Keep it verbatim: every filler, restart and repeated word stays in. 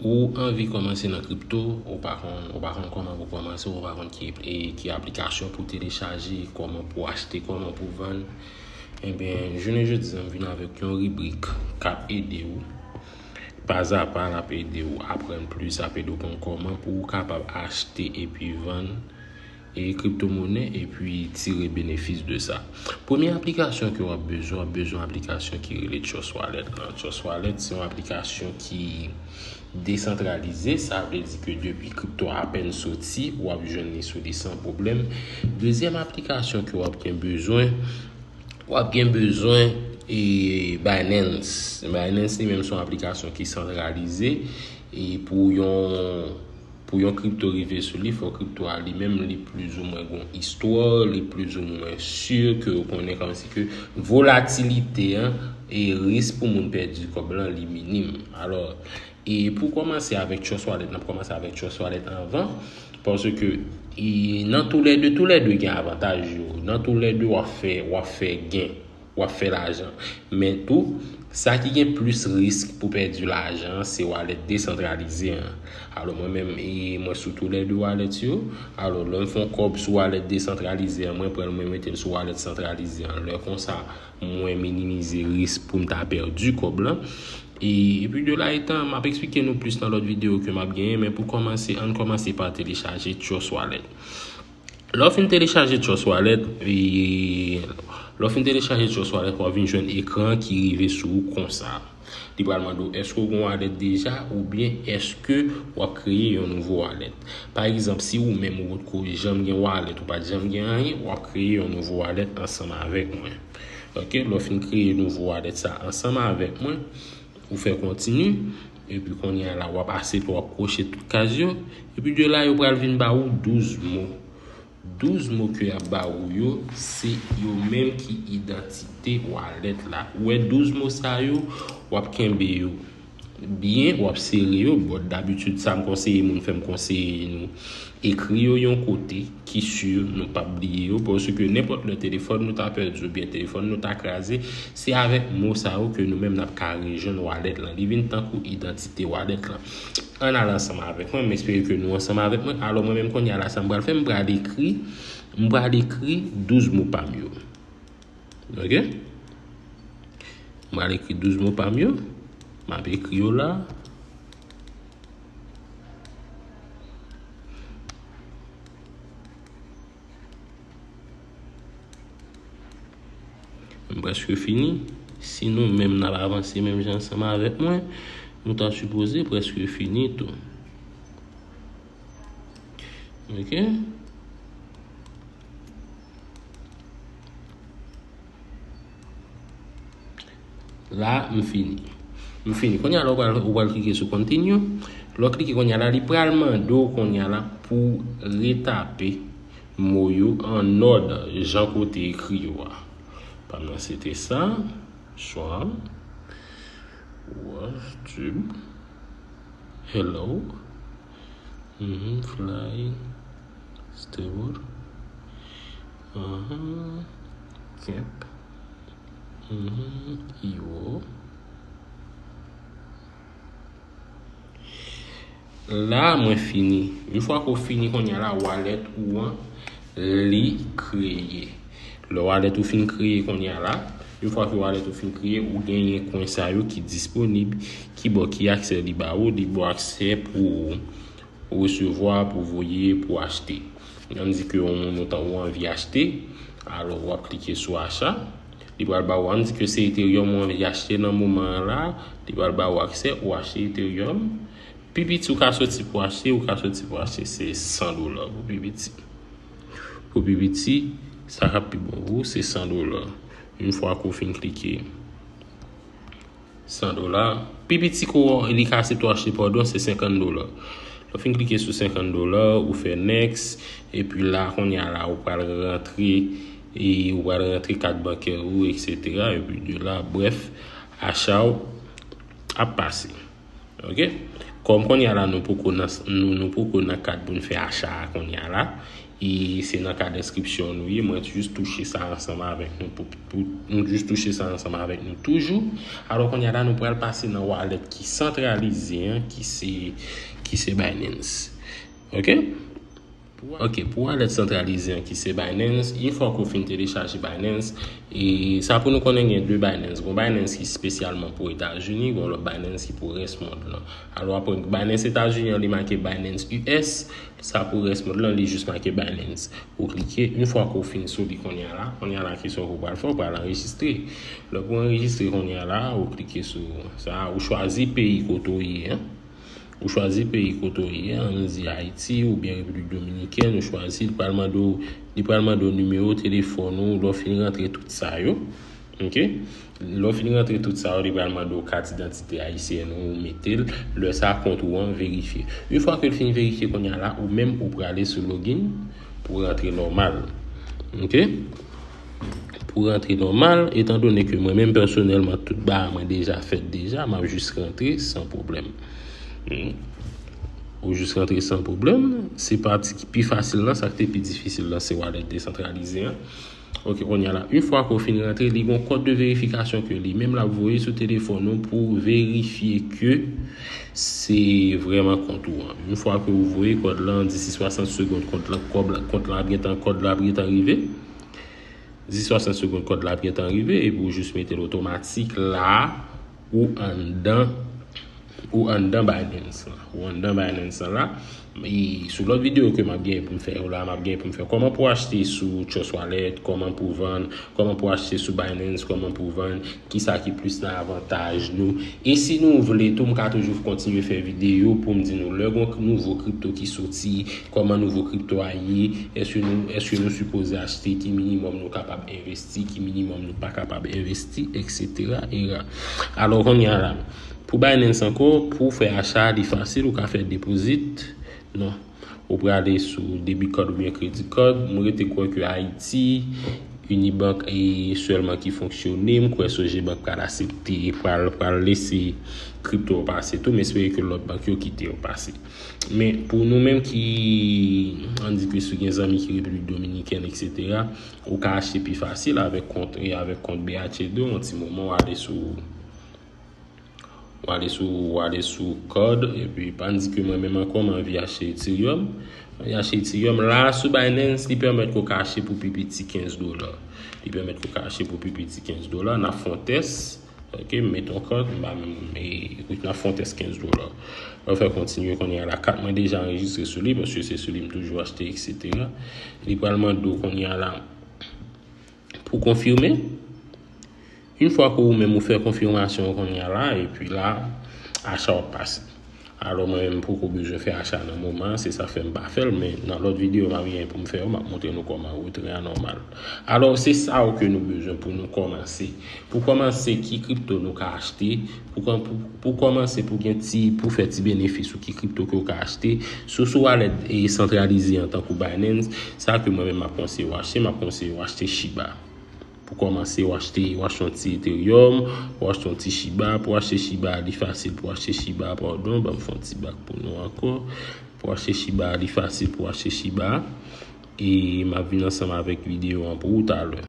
Ou anvi kòmanse nan kripto, ou pa konn, ou pa konn kòman pou kòmanse, ou pa konn ki, e, ki aplikasyon pou telechaje, kòman pou achte, kòman pou vann. Ebyen, jounen jodi a, m vin avèk yon ribrik k ap ede w, pazapa, l ap ede w aprann plis, l ap ede w konn kòman pou w kapab achte epi vann e kriptomonnen epi tire benefis de sa. Premye aplikasyon ke w ap bezwen, w ap bezwen aplikasyon ki rele Trust Wallet lan. Trust Wallet se yon aplikasyon ki desantralize, sa vle di ke depi kripto a apèn soti, w ap jwenn li sou li san pwoblèm. Dezyèm aplikasyon ke w ap gen bezwen, w ap gen bezwen e Binance. Binance li menm se yon aplikasyon ki santralize e pou yon pou yon kripto rive sou li, fò kripto a li menm li plizoumwen gon istwa, li plizoumwen si ke ou konnen kòmsi ke volatilite an e risk pou moun pèdi kòb lan li minim. Alò, e pou kòmanse avèk Trust Wallet, n ap kòmanse avèk Trust Wallet anvan, paske e nan toulède, toulède gen avantaj yo. Nan toulède, w ap fè, w ap fè gen. W ap fè lajan. Men tou, sa ki gen plis risk pou pèdi lajan an, se wallet desantralize an. Alò, mwen menm, e, mwen sou toulède wallet yo. Alò, lè m fè yon kòb sou wallet desantralize an, mwen pran l, mwen mete l sou wallet santralize an. Lè konsa, mwen minimize risk pou m ta pèdi kòb lan. E, epi de la etan, m ap eksplike nou plis nan lòt videyo ke m ap genyen, men pou kòmanse, ann kòmanse pa telechaje Trust Wallet. Lè w fin telechaje Trust Wallet, e, lè w fin telechaje Trust Wallet, w ap vin jwenn ekran ki rive sou ou konsa. Li pral mande w, èske w gen wallet deja, oubyen èske w ap kreye yon nouvo wallet? Pa egzanp, si ou menm ou potko janm gen wallet, ou pa t janm gen anyen, w ap kreye yon nouvo wallet ansanm avèk mwen. Ok, lè w fin kreye nouvo wallet sa ansanm avèk mwen, ou fè kontini, epi kounye a la, w ap aksepte, w ap koche tout kaz yo, epi de la, yo pral vin ba ou douz mo. Douz mo ke y ap ba ou yo, se yo menm ki idantite wallet la. Ou wè douz mo sa yo, w ap kenbe yo byen, w ap sere yo. Bon, dabitid, sa m konseye moun fè, m konseye nou ekri yo yon kote ki si nou p ap bliye yo, paske nenpòt lè telefòn nou ta pèdi oubyen telefòn nou ta kraze, se avèk mo sa yo ke nou menm n ap ka rejwenn wallet lan. Li vin tankou idantite wallet lan. Ann al ansanm avèk mwen, m espere ke nou ansanm avèk mwen. Alò, mwen menm kounye a la, sa m pral fè, m pral ekri, m pral ekri douz mo pa m yo. Ok? M pral ekri douz mo pa m yo. M ap ekri yo la. M prèske fini. Si nou menm n ap avanse menm jan ansanm avèk mwen, nou ta sipoze prèske fini tou. Ok? La, m fini. M fini. Kounye a la, ou pral, ou pral klike sou continue. Lè w klike kounye a la, li pral mande w kounye a la pou retape mo yo an òd jan ke w te ekri yo a. Pa m nan se te sa. Swarm. What's up? Hello. Mhm, fly. Stable. Aha. Cap. Mhm, I O. La, mwen fini. Yon fwa ke w fini kounye a la, wallet ou an, li kreye. Lè wallet ou fin kreye kounye a la, yon fwa ke wallet ou fin kreye, ou genyen kwen sa yo ki disponib, ki ba w, ki aksè li ba ou, li ba w aksè pou ou resevwa, pou voye, pou achte. Ann di ke yon moun ou ta, ou anvi achte, alò w ap klike sou acha. Li pral ba ou, ann di ke se Ethereum ou anvi achte nan moman an la, li pral ba ou aksè ou achte Ethereum. Pi piti ou ka soti pou achte, ou ka soti pou achte se san dola pou pi piti. Pou pi piti, sa k ap pi bon pou ou, se san dola. Yon fwa ke w fin klike san dola, pi piti ke w, li ka aksepte w achte, padon, se senkant dola. Lè w fin klike sou senkant dola, ou fè next, epi la, kounye a la, ou pral rantre, e ou pral rantre kat bankè ou, etsetera. Epi de la, brèf, acha w ap pase. Ok? Kòm kounye a la, nou poko nan, nou, nou poko nan kad pou n fè acha a kounye a la, E se nan ka deskripsyon nou ye, mwen jis touche sa ansanm avèk nou pou, pou nou jis touche sa ansanm avèk nou toujou. Alò kounye a la nou pral pase nan wallet ki santralize an, ki se ki se Binance. Ok? Ok, pou wallet santralize an ki se Binance, yon fwa ke w fin telechaje Binance, e sa pou nou konnen gen de Binance. Gon Binance ki espesyalman pou Etazini, gon lòt Binance ki pou rès mond lan. Alò apre Binance Etazini an li make Binance U S, sa pou rès mond lan li jis make Binance. Ou klike, yon fwa ke w fin sou li kounye a la, kounye a la ki sa ke w pral fè, w pral anrejistre. Lè pou anrejistre kounye a la, ou klike sou sa, ou chwazi peyi kote w ye, en. Ou chwazi peyi kote w ye, ann di Ayiti oubyen Repiblik Dominikèn, ou chwazi, li pral mande w, li pral mande w nimewo telefòn ou, lè w fin rantre tout sa yo. Ok? Lè w fin rantre tout sa yo, li pral mande w kat idantite ayisyèn ou, ou mete l, lè sa kont ou an verifye. Yon fwa ke l fin verifye kounye a la, ou menm ou prale sou login pou rantre nòmal. Ok? Pou rantre nòmal, etan done ke mwen menm pèsonèlman tout bagay mwen deja fèt deja, m ap jis rantre san pwoblèm. Hmm. Ou jis rantre san pwoblèm. Se pati ki pi fasil lan, sa k te pi difisil lan, se wallet desantralize an. Ok, kounye a la, yon fwa ke w fin rantre, li gon kòd de verifikasyon ke li menm l ap voye sou telefòn ou pou verifye ke se vrèman kont ou an. Yon fwa ke ou voye kòd lan, disi swasant segonn kont lan, kòb la, kont lan ap gentan, kòd la ap gentan rive. Disi swasant segonn kòd la ap gentan rive, epi ou jis mete l otomatik la, ou anndan, ou anndan Binance lan. Ou anndan Binance lan la. E sou lòt videyo ke m ap gen pou m fè yo la, m ap gen pou m fè kòman pou achte sou Trust Wallet, kòman pou vann, kòman pou achte sou Binance, kòman pou vann, kisa ki plis nan avantaj nou. E si nou vle tou, m ka toujou kontinye fè videyo pou m di nou lè gon nouvo kripto ki soti, kòman nouvo kripto a ye, èske nou, èske nou sipoze achte, ki minimòm nou kapab envesti, ki minimòm nou pa kapab envesti, et cetera. Era. Alò, kounye a la, pou Binance ankò, pou w fè acha, li fasil, ou ka fè deposit. Non. Ou prale sou debit card oubyen credit card. Mwen rete kwè ke Ayiti, Unibank e sèlman ki fonksyone. M kwè Sogebank pral aksepte, pral, pral lese kripto yo pase tou. M espere ke lòt bank yo kite yo pase. Men pou nou menm ki, ann di ke si w gen zanmi ki Repiblik Dominikèn, et cetera, ou ka achte pi fasil avèk kont, e avèk kont B H D, yon ti moman w ale sou, w ale sou, w ale sou card, epi pa n di ke mwen menm ankò, m anvi achte Ethereum. Mwen anvi achte Ethereum. La, sou Binance, li pèmèt ke w ka achte pou pi piti kenz dola. Li pèmèt ke w ka achte pou pi piti kenz dola. N ap fè yon tès. Ok, m mete yon card, m pa menm, e, n ap fè yon tès kenz dola. Mwen fè kontinye kounye a la. Kat mwen deja anrejistre sou li, paske se sou li m toujou achte, et cetera. Li pral mande w kounye a la pou konfime. Yon fwa ke ou menm ou fè konfimasyon kounye a la, epi la, acha w ap pase. Alò, mwen menm, m poko bezwen fè acha nan moman an, se sa fè m pa fè l, men nan lòt videyo m ap genyen pou m fè yo, m ap montre nou kòman retre a nòmal. Alò, se sa yo ke nou bezwen pou nou kòmanse. Pou kòmanse, ki kripto nou ka achte? Pou, pou, pou kòmanse, pou gen ti, pou fè ti benefis ou ki kripto ke w ka achte, sou, sou wallet e santralize an tankou Binance, sa ke mwen menm m ap konseye w achte, m ap konseye w achte Shiba. Pou kòmanse, w achte, w achte yon ti Ethereum, w achte yon ti Shiba. Pou achte Shiba, li fasil pou achte Shiba, padon, ban m fè yon ti bak pou nou ankò. Pou achte Shiba, li fasil pou achte Shiba. E m ap vin ansanm avèk videyo an pou ou talè.